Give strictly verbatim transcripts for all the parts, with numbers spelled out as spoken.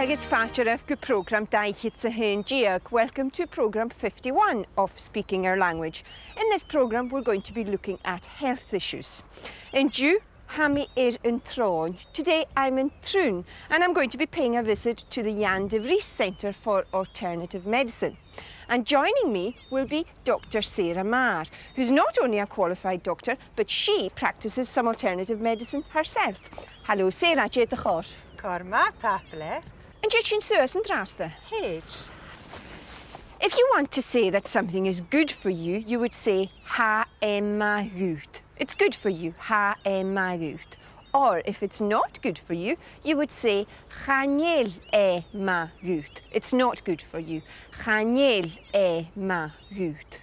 Agus fàilte oirbh gu prògram dà fhichead 's a h-aon deug. Welcome to programme fifty-one of Speaking Our Language. In this programme, we're going to be looking at health issues. An-diugh, tha mi air an tròin. Today, I'm in Troon, and I'm going to be paying a visit to the Jan de Vries Centre for Alternative Medicine. And joining me will be Doctor Sarah Marr, who's not only a qualified doctor, but she practices some alternative medicine herself. Hello, Sarah, dè do chor? Cor math, tapadh leat. An tèid sinn suas an-dràsta? Thèid. If you want to say that something is good for you, you would say, tha e math dhut. It's good for you, tha e math dhut. Or if it's not good for you, you would say, chan eil e math dhut. It's not good for you. Chan eil e math dhut.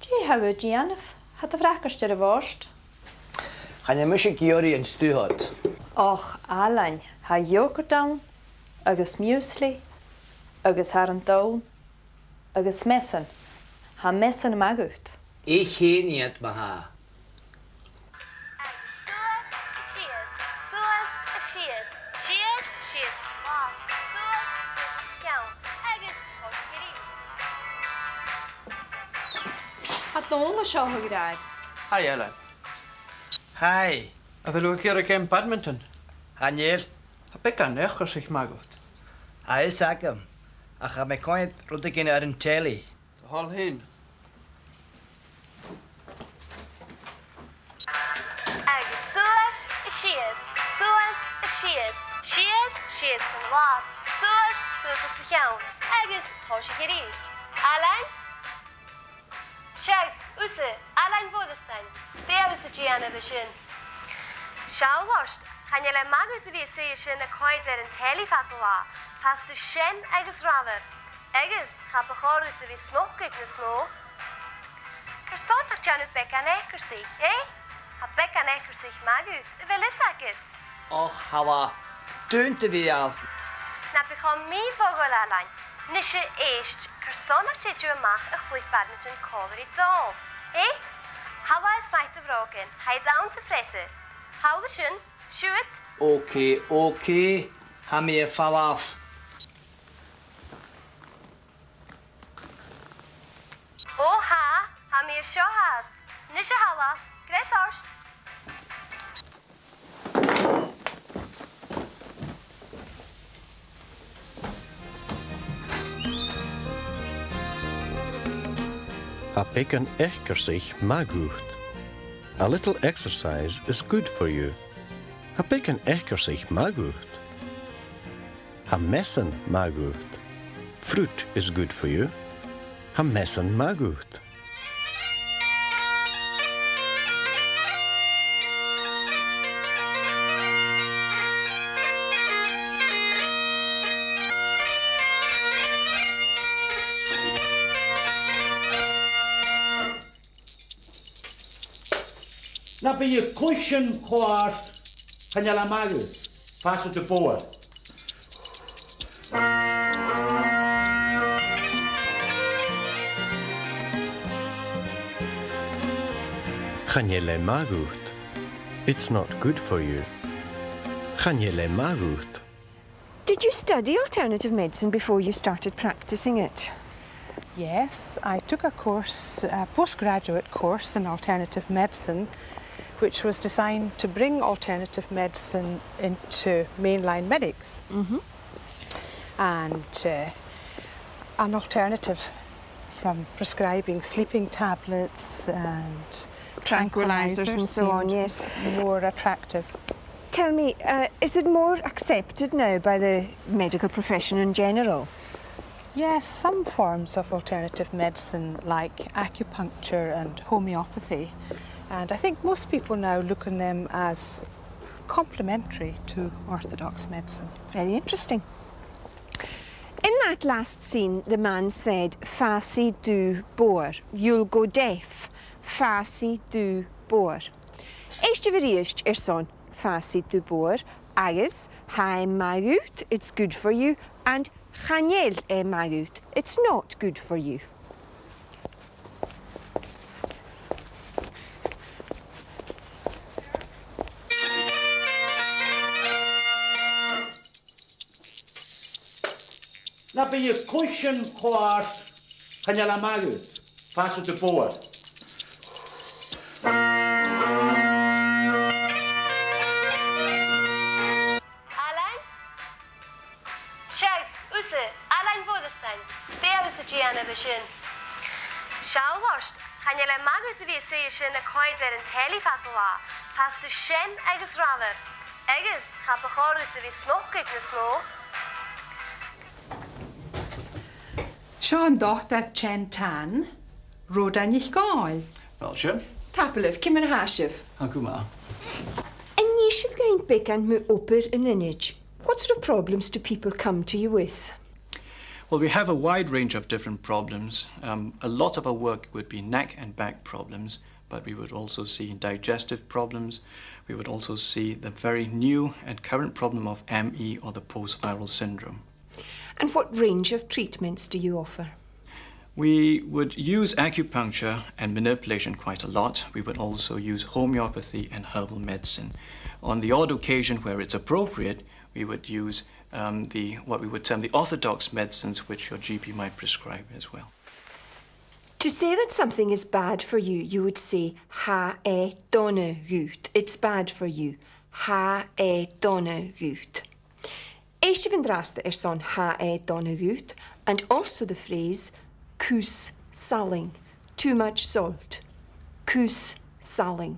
Dè tha thu a' dèanamh? Tha do bhracaist air a' bhòrd. Chan eil mise ag iarraidh an stuth ud. Och, Ailean, tha yogurt ann, agus muesli, agus aran donn, agus measan. Tha measan math dhut. Ith fhèin iad ma-thà. Agus suas is sìos, suas is sìos, sìos, sìos, suas, suas, suas, agus tòisich a-rithist. Tha Dòmhnall an seo, a ghràidh. Hi, Ailean. Hi. A bheil thu ag iarraidh geama badminton? Chan eil. Tha beagan eacarsaich math dhut. Tha fhios agam, ach tha mi a' coimhead rudeigin air an telly. A Thoil fhèin. Agus suas is sìos, suas is sìos, sìos, sìos chun an làr, suas, suas os do cheann, agus tòisich a-rithist. Ailean? Seadh, thusa, Ailean Mhoireasdan, dè tha thusa a' dèanamh an sin? Seall ort, chan eil e math dhut a bhith a' suidhe sin a' coimhead air an telly fad an latha, fàs tu sean agus ramhar. Agus cha bu chòir dhut a bhith a' smocadh nas motha. Carson nach dèan thu beagan eacarsaich, eh? Tha beagan eacarsaich math dhut, a bheil fhios agad? Och, tha e math. Dùin do bheul. Na bi cho mì-mhodhail, Ailean. Nise, èist, carson nach tèid thu a-mach a chluich badminton còmhla ri Dòmhnall, eh? Tha e math is math do bhrògan, tha iad anns a' phreasa. Thalla sin, siuthad. Ok, ok. Tha mi a' falbh. Ò, tha, tha mi an seo fhathast. Nise, thalla, greas ort. Tha beagan eacarsaich math dhut. A little exercise is good for you. Tha beagan eacarsaich math dhut. Tha measan math dhut. Fruit is good for you. Tha measan math dhut. Na bi a' cluich sin cho àrd, chan eil e math dhut. Fàsaidh tu bodhar. Chan eil e math dhut. It's not good for you. Chan eil e math dhut. Did you study alternative medicine before you started practicing it? Yes, I took a course, a postgraduate course in alternative medicine, which was designed to bring alternative medicine into mainline medics. Mm-hmm. And, uh, an alternative from prescribing sleeping tablets and tranquilizers and so on, yes. More attractive. Tell me, uh, is it more accepted now by the medical profession in general? Yes, some forms of alternative medicine like acupuncture and homeopathy. And I think most people now look on them as complementary to orthodox medicine. Very interesting. In that last scene, the man said, "Fàsaidh tu bodhar. You'll go deaf. Fàsaidh tu bodhar." Èistibh a-rithist airson "Fàsaidh tu bodhar" agus "Tha e math dhut, it's good for you," and "Chan eil e math dhut, it's not good for you." Na bi a' cluich sin cho àrd, chan eil e math dhut. Fàsaidh tu bogha. Ailean? Seadh, thusa, Ailean Mhoireasdain. Dè tha thusa a' dèanamh an sin? Seall ort, chan eil e math dhut a bhith a' suidhe sin a' coimhead air an telly fad an latha. Fàsaidh tu sean agus reamhar. Agus cha bu chòir dhut a bhith a' smocadh nas motha. Seo an Dotair Chen Tan, Rhoda NicDhòmhnaill. Fàilte. Tapadh leibh, ciamar a tha sibh? Tha gu math. An innis sibh dhuinn beagan mu obair an aonais? What sort of problems do people come to you with? Well, we have a wide range of different problems. Um, a lot of our work would be neck and back problems, but we would also see digestive problems. We would also see the very new and current problem of M E or the post-viral syndrome. And what range of treatments do you offer? We would use acupuncture and manipulation quite a lot. We would also use homeopathy and herbal medicine. On the odd occasion where it's appropriate, we would use, um, the, what we would term the orthodox medicines, which your G P might prescribe as well. To say that something is bad for you, you would say, tha e dona dhut. It's bad for you. Tha e dona dhut. Èistibh an-dràsta airson tha e dona dhut, and also the phrase cus salainn, too much salt, cus salainn.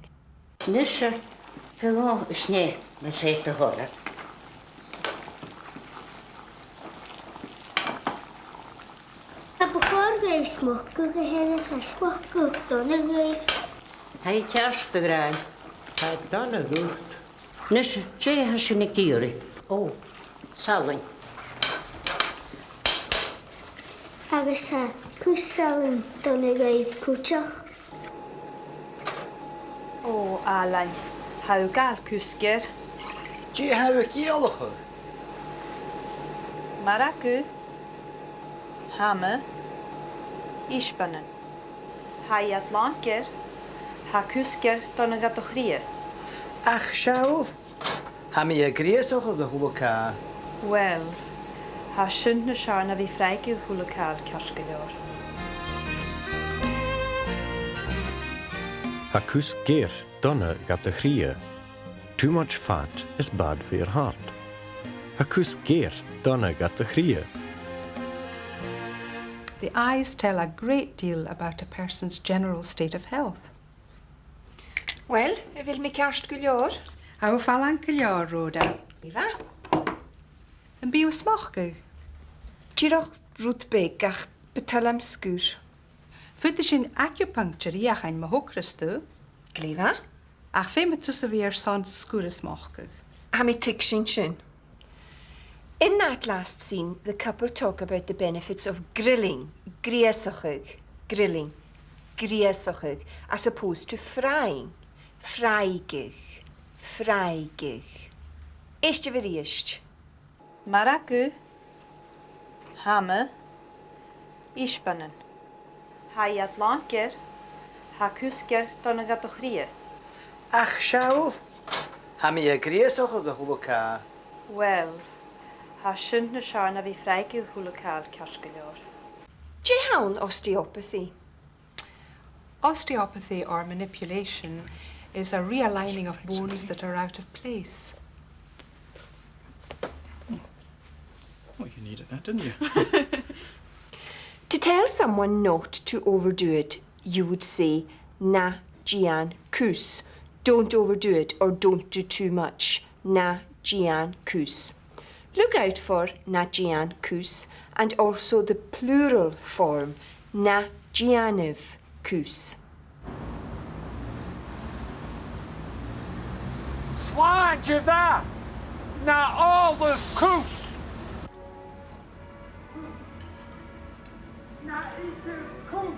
Nise, cò is nè, mas e do thoradh. Cha bu chòir dhuibh smocadh, a sheanair, tha smocadh dona dhuibh. Tha e ceart, a ghràidh. Tha e dona dhut. Nise, dè tha sinn ag iarraidh? Ò, salainn. Agus tha cus salainn dona dhuibh cuideachd. Ò, Ailean, tha thu a' gabhail cus gear. Dè tha thu a' ciallachadh? Margadh, hama, isbeanan. Tha iad làn gear, tha cus gear dona dha do chridhe. Ach seall, tha mi a' grìosachadh a h-uile càil. Uill, tha sin nas fheàrr na bhith a' freagairt a h-uile càil ceart gu leòr. Tha cus gear dona dha do chridhe. Too much fat is bad for your heart. Tha cus gear dona dha do chridhe. The eyes tell a great deal about a person's general state of health. Uill, a bheil mi ceart gu leòr? Tha thu fallain gu leòr, Rhoda. Glè mhath. Am bi thu a' smocadh? Dìreach rud beag, ach bu toil leam sgur. Faodaidh sinn acupuncture fheuchainn ma thogras tu. Glè mhath. Ach feumaidh tusa a bhith airson sgur a smocadh. Tha mi a' tuigsinn sin. In that last scene, the couple talk about the benefits of grilling, grìosachadh, grilling, grìosachadh, as opposed to frying, fraigeadh, fraigeadh. Èistibh a-rithist. Margadh, hama, isbeanan. Tha iad làn gear, tha cus gear dona dha do chridhe. Ach seall, tha mi a' grìosachadh a h-uile càil. Uill, tha sin nas fheàrr na bhith a' freagairt a h-uile càil ceart gu leòr. Dè th' ann osteopathy? Osteopathy or manipulation is a realigning of bones that are out of place. Oh, you needed that, didn't you? To tell someone not to overdo it, you would say, na dèan cus. Don't overdo it or don't do too much. Na dèan cus. Look out for na dèan cus and also the plural form, na dèanaibh cus. Slàinte mhath! Na òlaibh cus! Na iteibh cus!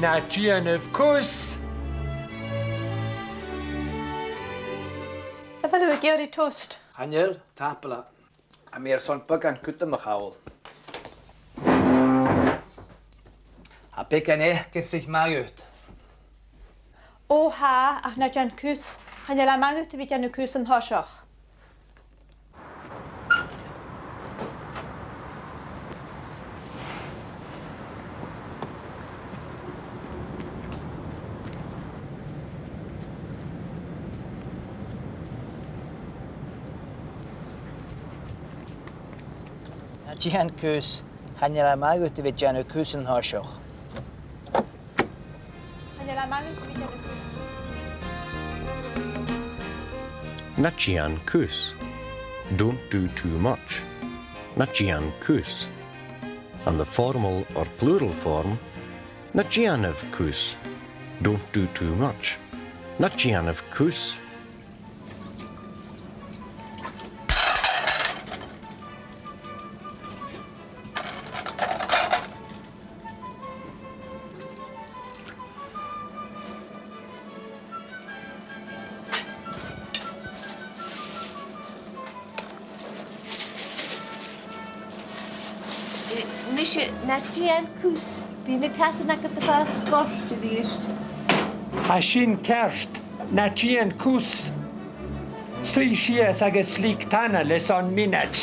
Na dèanaibh cus! A bheil thu ag iarraidh toast? Chan eil, tapadh leat. Tha mi airson beagan cudaim a chall. Tha beagan each-sa math dhut. Ò, tha, ach na dèan cus. Chan eil e math dhut a bhith a' dèanamh cus an toiseach. Na dèan cus. Chan eil e math dhut a bhith a' dèanamh cus an toiseach. Chan eil e math dhut a bhith a' dèanamh cus. Na dèan cus. Don't do too much. Na dèan cus. And the formal or plural form, na dèanaibh cus. Don't do too much. Na dèanaibh cus. Eh, a-nis, na dèan cus, bidh na casan agad a' fàs goirt a-rithist. Tha sin ceart, na dèan cus. Suidh sìos agus leig d' anail airson mionaid.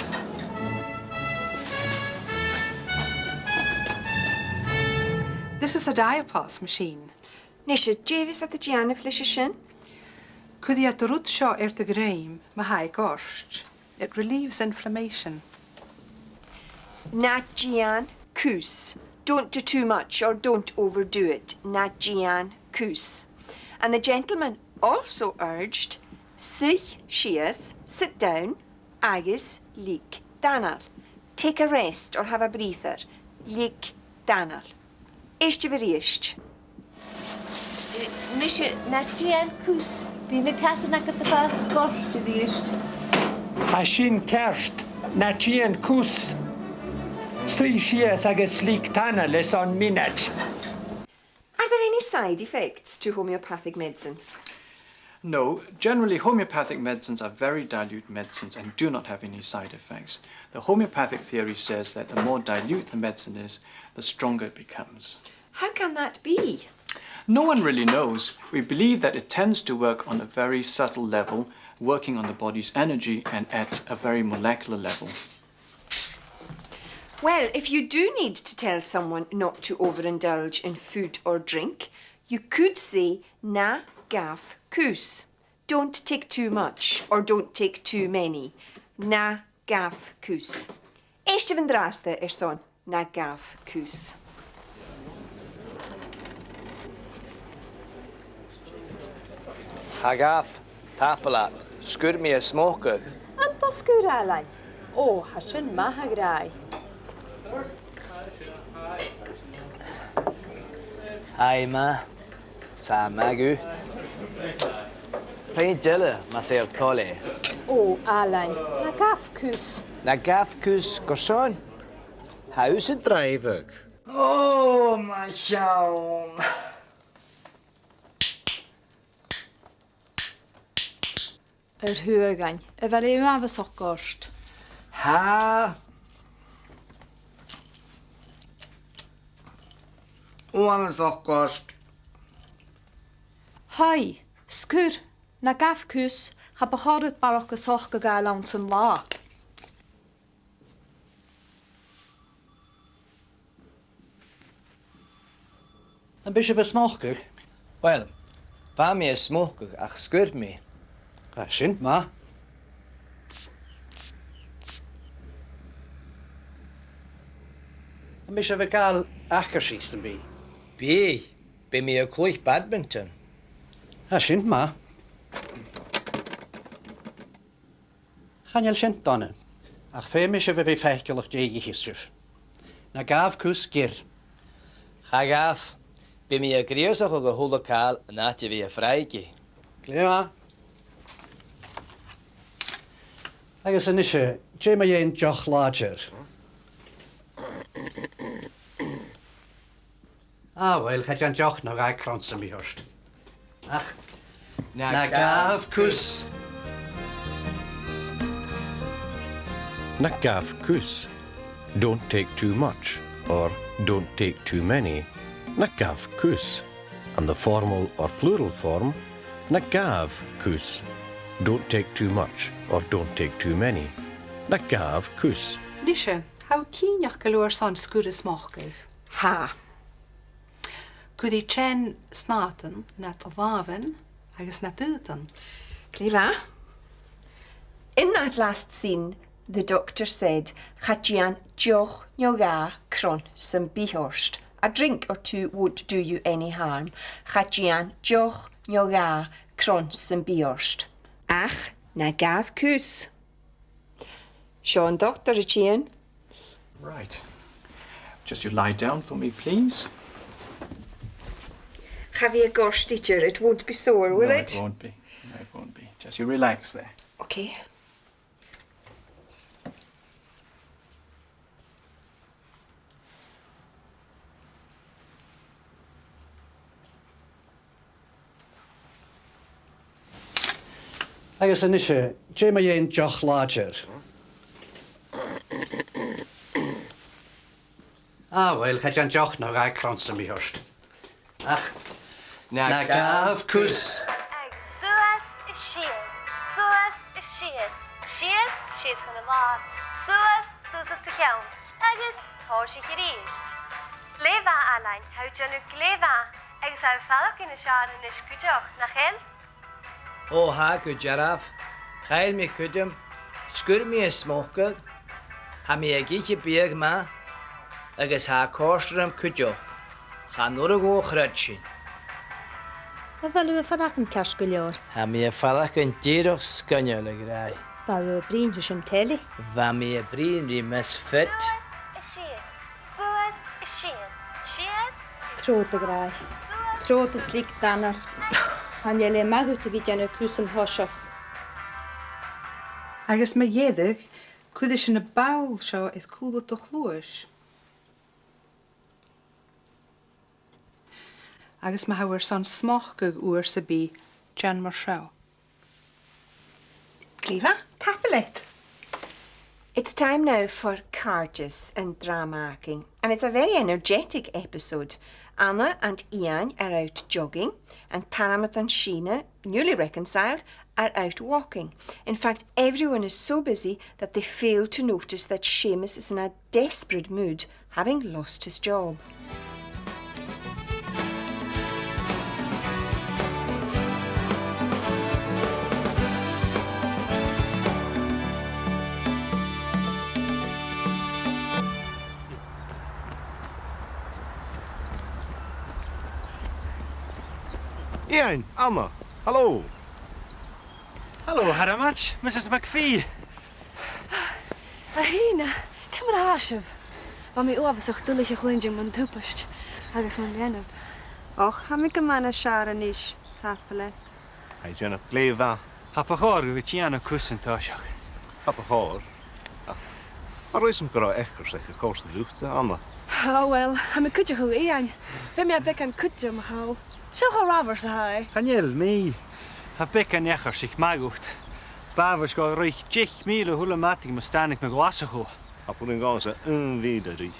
This is a Diapos machine. Nise, dè bhios iad a' dèanamh leis a sin? Cuiridh iad an rud seo air do dhruim ma tha e goirt. It relieves inflammation. Na dèan cus. Don't do too much or don't overdo it. Na dèan cus. And the gentleman also urged, suidh sìos, sit down, agus leig d' anail. Take a rest or have a breather. Leig d' anail. Èistibh a-rithist. Eh, nise, na dèan cus, bidh na casan agad a' fàs goirt a-rithist. Tha sin ceart, na dèan cus. Suidh sìos agus leig d' anail airson mionaid. Are there any side effects to homeopathic medicines? No, generally homeopathic medicines are very dilute medicines and do not have any side effects. The homeopathic theory says that the more dilute the medicine is, the stronger it becomes. How can that be? No one really knows. We believe that it tends to work on a very subtle level, working on the body's energy and at a very molecular level. Well, if you do need to tell someone not to overindulge in food or drink, you could say, na gabh cus. Don't take too much or don't take too many. Na gabh cus. Èistibh an-dràsta airson na gabh cus. Cha ghabh, tapadh leat. Sguir mi a' smocadh. An do sguir, Ailean? Ò, tha sin math, a ghràidh. Tha e math. Tha e math dhut. Peant eile, mas e ur toil e. Ò, Ailean, na gabh cus. Na gabh cus, carson? Tha thusa a' dràibheadh. Ò, mo cheann. A Thruaghain, a bheil e uabhasach goirt? Tha. Uabhasach goirt. Haoi, sguir, na gabh cus, cha bu chòir dhut barrachd a' socair a ghabhail anns an latha. Am bi sibh a' smocadh? Uill, bha mi a' smocadh ach sguir mi. Tha sin math. Am bi sibh a' gabhail acairsichean sam bith? Bidh, bidh mi a' cluich badminton. Tha sin math. Chan eil sin dona, ach feumaidh sibh a bhith faiceallach dè dh'ith sibh. Na gabh cus geur. Cha ghabh. Bidh mi a' greusachadh a h-uile càil an àite a bhith a' fraighigeadh. Glè mhath. Agus a-nise, dè mu dheidhinn deoch làidir? Ah, uill, cha dèan deoch no dhà cron sam bith ort. Ach, na gabh cus. Na gabh cus. Don't take too much, or don't take too many. Na gabh cus. And the formal or plural form, na gabh cus. Don't take too much, or don't take too many. Na gabh cus. Nise, tha thu cinnteach gu bheil thu airson sgur a' smocadh? Tha. Cuiridh teine snàthdan nad làmhan agus nad aodann. Glè mhath. In that last scene, the doctor said, cha dèan deoch no dhà cron sam bith ort. A drink or two won't do you any harm. Cha dèan deoch no dhà cron sam bith ort. Ach na gabh cus. Seo an dotair a' tighinn. Right. Just you lie down for me, please. Cha bhi e goirt idir, it won't be sore, will it? No, it won't be. No, it won't be. Just you relax there. Okay. Agus a-nise, dè mu dheidhinn deoch làidir? Ah, uill, cha dèan deoch no dhà cron sam bith ort. Ach, na gabh cus. Agus suas is sìos, suas is sìos, sìos, sìos chun an làir, suas, suas os do cheann, agus tòisich a-rithist. Glè mhath, Ailein, tha thu a' dèanamh glè mhath, agus tha thu a' faireachdainn nas fheàrr a-nis cuideachd, nach eil? Ò, tha, gu dearbh. Chaill mi cuideam. Sguir mi a' smocadh. Tha mi ag ithe biadh math, agus tha e a' còrdadh rium cuideachd. Chan urrainn dhomh a chreidsinn. A bheil thu a' faireachdainn ceart gu leòr? Tha mi a' faireachdainn dìreach sgoinneil, a ghràidh. Bha thu a' bruidhinn ris an telly. Bha mi a' bruidhinn ri Miss Fit. Suas is sìos, suas is sìos, sìos. Trobhad, a ghràidh. Trobhad, a sligean dana. Chan eil e math dhut a bhith a' dèanamh cus an toiseach. Agus mu dheireadh, cuiridh sinn am ball seo air cùlaibh do chluais. Agus ma tha thu airson smocadh uair sam bith, dèan mar seo. Glè mhath, tapadh leat. It's time now for Càirdeas, an dràma againn, and it's a very energetic episode. Anna and Iain are out jogging, and Tormod and Sheena, newly reconciled, are out walking. In fact, everyone is so busy that they fail to notice that Seumas is in a desperate mood, having lost his job. Iain, Anna, hello. Hello, Tormod, Mrs McPhee. A Shìne, ciamar a tha sibh? Bha mi uabhasach duilich a chluinntinn mun tubaist agus mun leanabh. Och, tha mi gu math nas fheàrr a-nis, tapadh leat. Tha e a' dèanamh glè mhath. Tha e bu chòir gu bhith a' dèanamh cus an toiseach. Tha e bu chòir. Ach tha mi a' smaoineachadh gun robh eacarsaich a' còrdadh riut, Anna. O uill, tha mi cuideachail, Iain. Bha mi a' beagan cuideachail. Seo cho rabhar 's a tha e. Chan eil mi. Tha beagan eacarsaich math dhut. B' àbhaist dhomh reic deich mìle a h-uile madainn mus tàinig mi gu Glaschu. Tha e a' bruidhinn dhòmhsa aon mhìle a-rithist.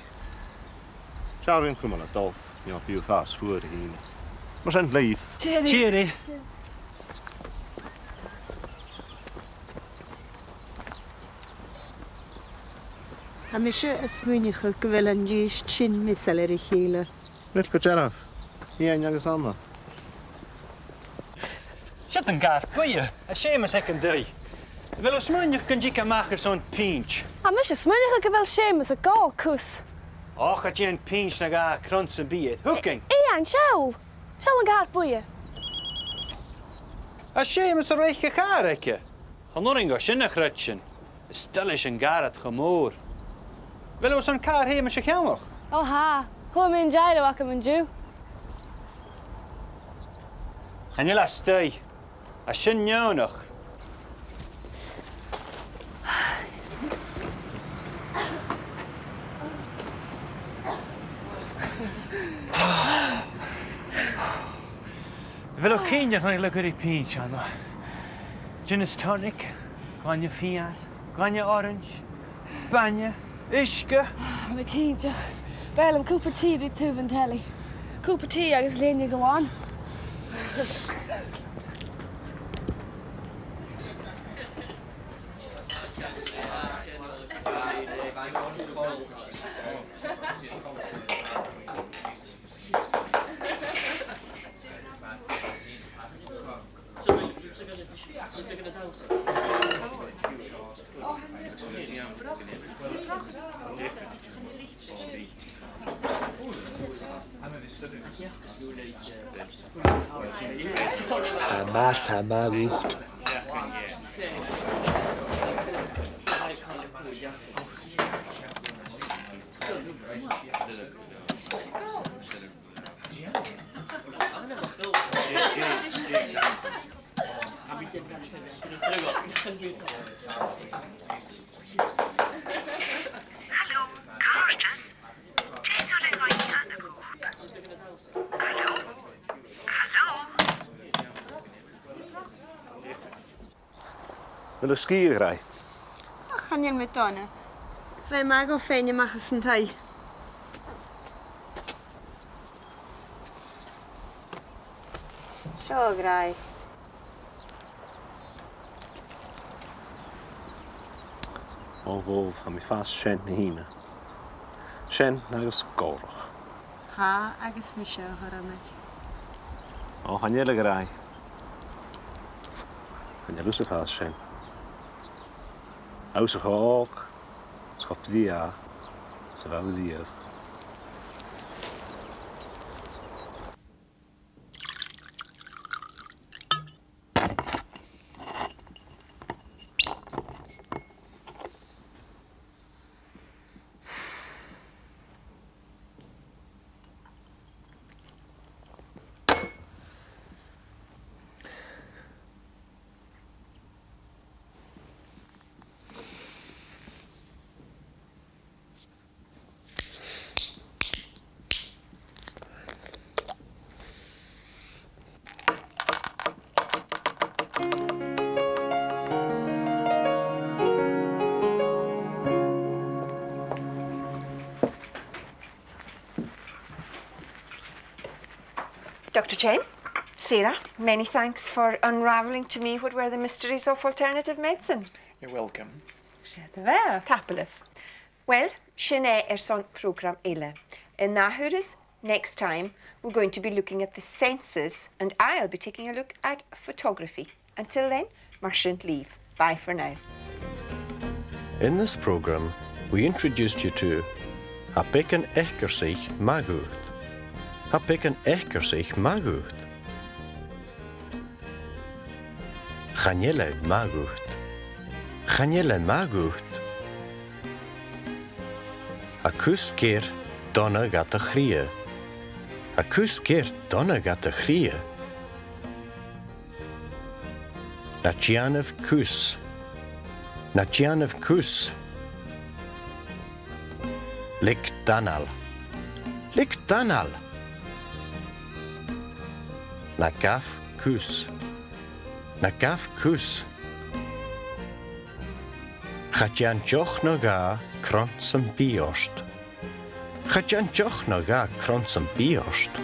Seadh, rinn cuimhne leat dol, nì mi a' fàs fuar, a Shìne. Mar sin leibh. Tìoraidh. Tìoraidh. Tha mise a' smaoineachadh gu bheil an dithis sin measail air a chèile. Uill, gu dearbh. Iain agus Anna. Siud an càr-buidhe, a Seumas aig an taigh. A bheil thu a' smaoineachadh gun tig e a-mach airson pinnt? Tha mise a' smaoineachadh gu bheil Seumas a' gabhail cus. Och, cha dèan pinnt no dhà cron sam bith air. Thugainn. Iain, seall! Seall an càr-buidhe. Tha Seumas a' reic a' chàr aige. Chan urrainn dhomh sin a chreidsinn. Is toil leis an gàrradh cho mòr. A bheil thu airson càr Sheumas a cheannach? O tha, chuala mi an deighilt agam an-diugh. Chan eil e a-staigh. Tha sin neònach. A bheil thu cinnteach nach eil thu ag iarraidh pinnt, Anna? Gin is tonic, glainne feur, glainne orains, bainne, uisge. Tha mi cinnteach. B' fheàrr leam cupa tì ri taobh an telly. Cupa tì agus lèine gu làn. Tha e math, tha e math dhut. Hello, càirdeas. Dè tha sibh a' dèanamh? Hello? Hello? A bheil thu sgìth, a ghràidh? Ach, chan eil mi dona. Bidh mi a' dol fhèin a-mach às an taigh. Seo, a ghràidh. Ò, bhobh, tha mi a' fàs sean, a Shìne. Sean agus gòrach. Tha, agus mise, a Thormoid. Ò, chan eil, a ghràidh. Chan eil thusa a' fàs sean. Tha thusa cho òg, 's cho brèagha, 's a bha thu riamh. Doctor Chen, Sarah, many thanks for unravelling to me what were the mysteries of alternative medicine. You're welcome. 'S e do bheatha. Tapadh leibh. Well, sin e airson prògram eile. An ath thuras, next time, we're going to be looking at the senses, and I'll be taking a look at photography. Until then, mar sin leibh. Bye for now. In this programme, we introduced you to tha beagan eacarsaich math dhut. Tha beagan eacarsaich math dhut. Chan eil e math dhut. Chan eil e math dhut. Tha cus geir dona dha do chridhe. Tha cus geir dona dha do chridhe. Na dèanaibh cus. Na dèanaibh cus. Leig d' anail. Leig d' anail. Na gabh cus. Na gabh cus. Cha dèan deoch no dhà cron sam bith ort. Cha dèan deoch no dhà cron sam bith ort.